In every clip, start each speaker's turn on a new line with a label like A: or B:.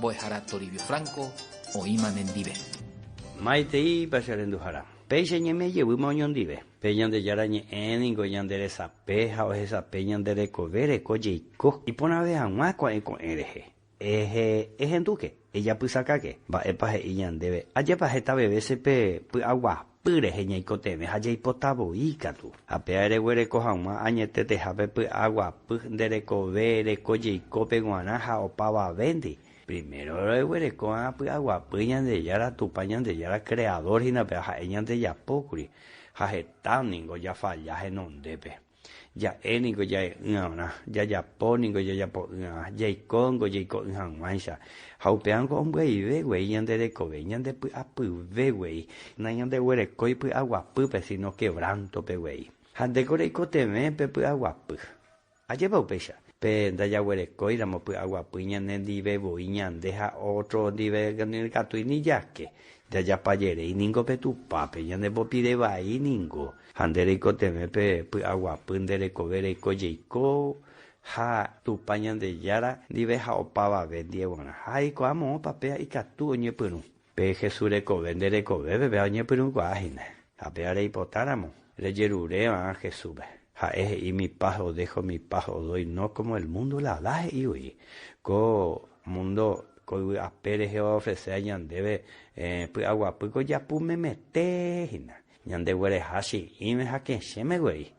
A: Mbo'ehára Toribio Franco oĩma nendive.
B: Maiteípa che renduhára. Péicha ñaime jevýma oñondive. Pe Ñandejára Ñe'ẽ ningo ñande resape ha ohesape ñande rekove reko jeiko iporãve hag̃ua ko'ẽ ko'ẽ rehe. Ehe, ehendúke, ejapysakáke, mba'épa he'i ñandéve, ajépa hetave vése pe py'aguapy rehe ñaikotevẽ ha jaipota voi katu. Ha péa ereguereko hag̃ua añetetehápe py'aguapy nde rekove reko jeikópe g̃uarã ha opavavéndi. Primero reguereko'ã py'aguapy Ñandejára Tupã Ñandejára Creador hína péa ha'e ñandejapókuri ha heta ningo jafalla henondépe. Ja'e niko ja'e'ỹ'arã, jajapo niko jajapo'ỹ'arã, jaikóngo jaiko'ỹ hag̃uáicha. Ha upévango ombyaive guei ñande rekove, ñande py'apyve guei, nañandeguerekói py'aguapýpe, sino quebranto-pe guei. Ha ndéko reikotevẽ pe py'aguapy. Ajépa upéicha? Pe ndajaguerekóiramo py'aguapy ñane ndive voi ñande ha ótro ndive nikatúi ni jake. Jajapajeréi ningo pe Tupãpe, ñande popire vai ningo. Ha nde reikotevẽ pe py'aguapy nde rekove reiko jeiko ha Tupã Ñandejára ndive ha opavave ndie guarã. Ha aikuaa moõpa péa ikatu oñepyrũ. Pe Jesús rekove nde rekovépe péa oñepyrũkuaa hína. Ha péa reipotáramo, rejerureva'ã Jesúspe. Ha'e he'i mi paz os dejo, mi paz os doy, no como el mundo la da he'i voi. Ko mundo ko yvy ape rehe oofresea ñandéve py'aguapy ko japu memete hína. Ñande guereha chi'ĩme ha kechẽme guei.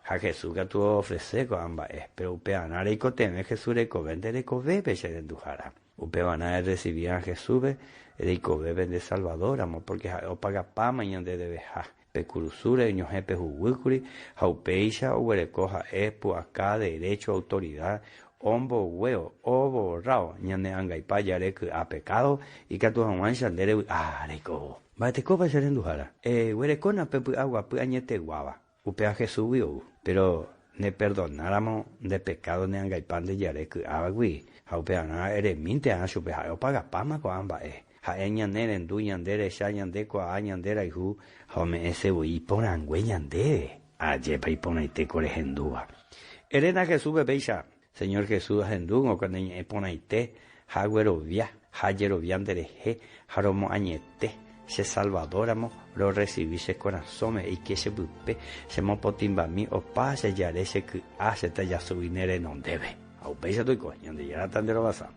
B: Ha Jesús katu oofrese ko'ã mba'e, péro upearã reikotevẽ Jesús rekove nde rekovépe che renduhára. Upevarã erresivíva Jesúspe reikove pende Salvador ramo, pórke ha'e opagapáma ñande deveha. Pe kurusúre oñohẽ pe huguýkuri ha upéicha oguereko ha'e pu'aka, derécho, autoridad, omboguéo, oborrao, ñane angaipa jare ky'a pekádo, ikatu hag̃uáicha nde revy'a reikóvo. Mba'etekópa che renduhára? Eguerekóna pe py'aguapy añeteguáva, upéva Jesúsgui ou. Péro neperdonáramo nde pekádo ne angaipa nde jare ky'ávagui, ha upearã eremínte'arã chupe ha'e opagapáma ko'ã mba'e. Ha'e ñane rendu, ñande recha, ñande kuaa, ñande rayhu, ha ome'ẽse voi iporãngue ñandéve. Ajépa iporãite ko rehendúva. Eréna Jesúspe péicha, Señor Jesús, ahendúngo ko ne ñe'ẽ porãite ha aguerovia ha ajerovia nderehe ha romoañete che Salvador ramo rorresivi che korasõme eike che pype, che mopotĩmbami opa che jare che ky'a che tajasúgui ne renondépe. Ha upéicha toiko, Ñandejára tanderovasa.